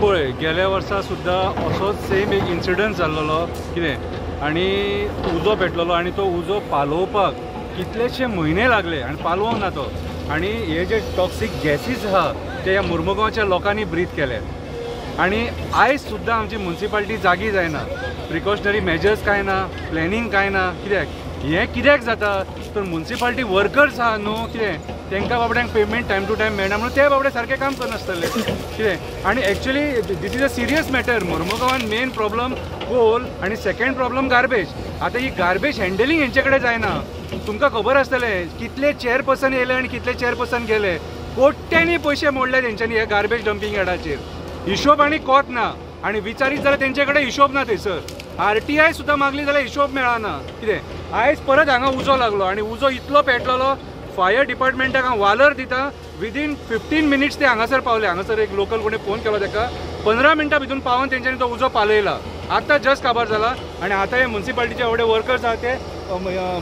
पळय गेल्या वर्सा सुद्दां असोच सेम एक इन्सिडंट जाल्लो कितें आनी उजो पेटलेलो आनी तो उजो पालोवपाक कितलेशे म्हयने लागले आनी पालोवंक ना तो. आनी हे जे टॉक्सीक गॅसीस आहा ते ह्या मुर्मुगांवच्या लोकांनी ब्रीथ केले आनी आयज सुद्दां आमची मुन्सिपालिटी जागी जायना, प्रिकॉशनरी मेजर्स कांय ना, प्लॅनिंग कांय ना. कित्याक हें कित्याक जाता तर मुन्सिपालिटी वर्कर्स आहा न्हू कितें तांकां बाबड्यांक पेमेंट टायम टू टायम मेळना म्हणून ते बाबडे सारकें काम करनासतले कितें. आनी actually this is a serious matter. मुर्मुगांवान main problem Coal आनी सेकंड प्रॉब्लम गार्बेज. आतां ही गार्बेज हँडलिंग हेंचे कडेन जायना. तुमकां खबर आसतलें कितले चेअरपर्सन येयले आनी कितले चेअरपर्सन गेले, कोट्यांनी पयशे मोडले तेंच्यांनी ह्या गार्बेज डंपींग यार्डाचेर. हिशोब आनी कोत ना आनी विचारीत जाल्यार तेंचे कडेन हिशोब ना. थंयसर RTI सुद्दां मागली जाल्यार हिशोब मेळना कितें. आयज परत हांगा उजो लागलो आनी उजो इतलो पेटलेलो फायर डिपार्टमेंटाक हांव वालर दिता, विदीन 15 मिनिट्स ते हांगासर पावले. हांगासर एक लोकल कोणी फोन केलो ताका, 15 मिनटां भितून पावोन तेंच्यांनी तो उजो पालयला. आतां जस्ट काबार जाला आनी आतां हे मुन्सिपालिटीचे एवढे वर्कर्स आहा ते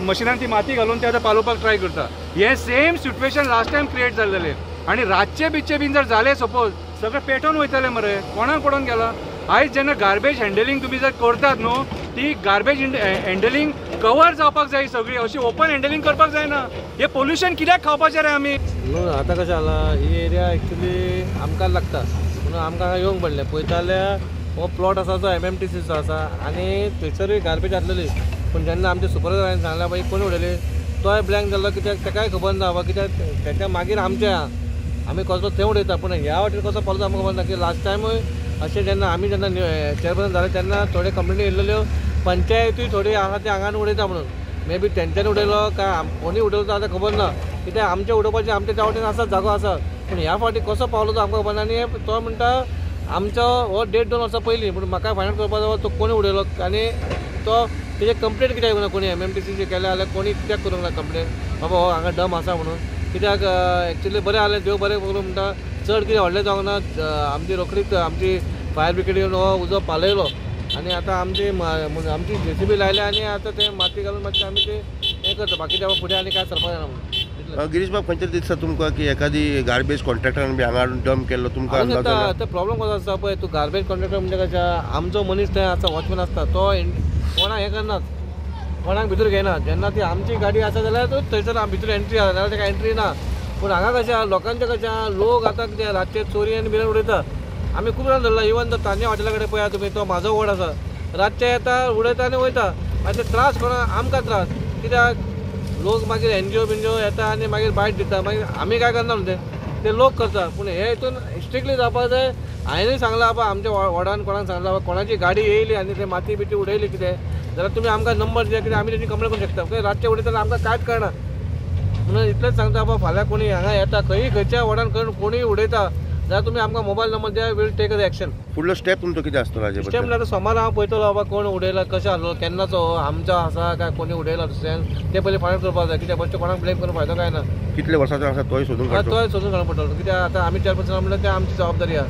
मशिनान ती माती घालून ते आतां पालोवपाक ट्राय करता. हें same situation last time create जाल्लें आनी रातचे बिच्चे बीन जर जालें सपोज सगळें पेटोवन वयतलें मरे, कोणाक पडोवन गेलां. आयज जेन्ना गार्बेज हँडलिंग तुमी जर करतात न्हू ती गार्बेज हँडलिंग कवर जावपाक जाय सगळी, अशी ओपन हँडलिंग करपाक जायना. हे पोल्युशन कित्याक खावपाचें रे आमी? न्हू आतां कशें जालां, ही एरिया एक्चुली आमकां लागता म्हणून आमकां हांगा येवंक पडलें. पळयता जाल्यार हो प्लॉट आसा तो MMTCचो आसा आनी थंयसरूय गार्बेज आसलेली. पूण जेन्ना आमच्या सुपरवायजरान सांगलां बाई कोणी उडयली, तोय ब्लँक जाल्लो कित्याक ताकाय खबर ना बाबा कित्याक तेच्या मागीर आमचें आहा आमी कसो थंय उडयता. पूण ह्या वाटेन कसो पावलो आमकां खबर ना की लास्ट टायमूय अशें जेन्ना आमी जेन्ना चेअरपर्सन जाले तेन्ना थोडे कंप्लेनी येयल्ल्यो, पंचायतूय थोडी आसा ते हांगान उडयता म्हणून मे बी तेंच्यांनी उडयलो काय कोणी उडयलो तो आतां खबर ना. कित्याक आमचें उडोवपाचें आमच्या त्या वाटेन आसा जागो आसा, पूण ह्या फावटी कसो पावलो तो आमकां खबर ना. आनी तो म्हणटा आमचो हो 1.5-2 वर्सां पयलीं, पूण म्हाका फायंड आउट करपाक जाय तो कोणी उडयलो आनी तो तेजे कंप्लेन कित्याक येवना, कोणी MMTCचे केल्या जाल्यार कोणी कित्याक करूंक ना कंप्लेन बाबा हो हांगा डम आसा म्हणून. कित्याक एक्चुली बरें जालें, देव बरें करूं म्हणटा, चड कितें व्हडलें जावंक ना. आमची रोखडीच आमची फायर ब्रिगेड येवन हो उजो पालयलो आनी आतां आमची आमची JCB लायल्या आनी आतां ते माती घालून मातशें आमी ते हें करता. बाकीच्या फुडें आनी काय सरपाक जायना म्हणून. गिरीश बाब, खंयचें दिसता तुमकां की एखादी गार्बेज कॉन्ट्रॅक्टरान बी हांगा हाडून डंप केल्लो तुमकां अंदाज? आतां प्रॉब्लम कसो आसता पळय, तूं गार्बेज कॉन्ट्रॅक्टर म्हणजे कशें आमचो मनीस थंय आसता, वॉचमॅन आसता, तो कोणाक हें करनात, कोणाक भितर घेयना. जेन्ना ती आमची गाडी आसा जाल्यार तो थंयसर भितर एंट्री आसा, जाल्यार ताका एंट्री ना. पूण हांगा कशें लोकांचें कशें लोक आतां कितें रातचे चोरी आनी बिरान उडयता. आमी खूब जाण धरला, इवन तो तान्या हॉटेला कडेन पळया तुमी, तो म्हाजो वड आसा, रातचे येता उडयता आनी वयता. मागीर ते त्रास कोणा आमकां त्रास, कित्याक लोक मागीर NGO बिनजीओ येता आनी मागीर बायट दिता, मागीर आमी काय करना न्हू ते लोक करता. पूण हे हितून स्ट्रिक्टली जावपाक जाय. हांवेंय सांगलां बाबा आमच्या वॉर्डान कोणाक सांगलां बाबा कोणाची गाडी येयली आनी ते माती बिती उडयली कितें जाल्यार तुमी आमकां नंबर दिया, कित्याक आमी तेजी कंप्लेन करूंक शकता. कित्याक रातचे उडयता जाल्यार आमकां कांयच कळना. म्हणून इतलेंच सांगता बाबा फाल्यां कोणी हांगा येता खंयी खंयच्या वॉर्डान खंय कोणीय उडयता जाल्यार तुमी आमकां मोबायल नंबर दिया, वील टेक अ एक्शन. फुडलो स्टेप तुमचो कितें आसतलो हाजे? स्टेप म्हणल्यार सोमार हांव पळयतलो बाबा कोण उडयला, कशें आहलो, केन्नाचो आमचो आसा काय कोणी उडयला दुसऱ्यान, ते पयलीं फायंड आउट करपाक जाय. कित्याक बेश्टें कोणाक ब्लेम करून फायदो काय ना. कितले वर्सांचो आसा तोय सोदून तोय सोदून काडूंक पडटलो. कित्याक आतां आमी चेअरपर्सन म्हणल्यार ते आमची जबाबदारी आहा.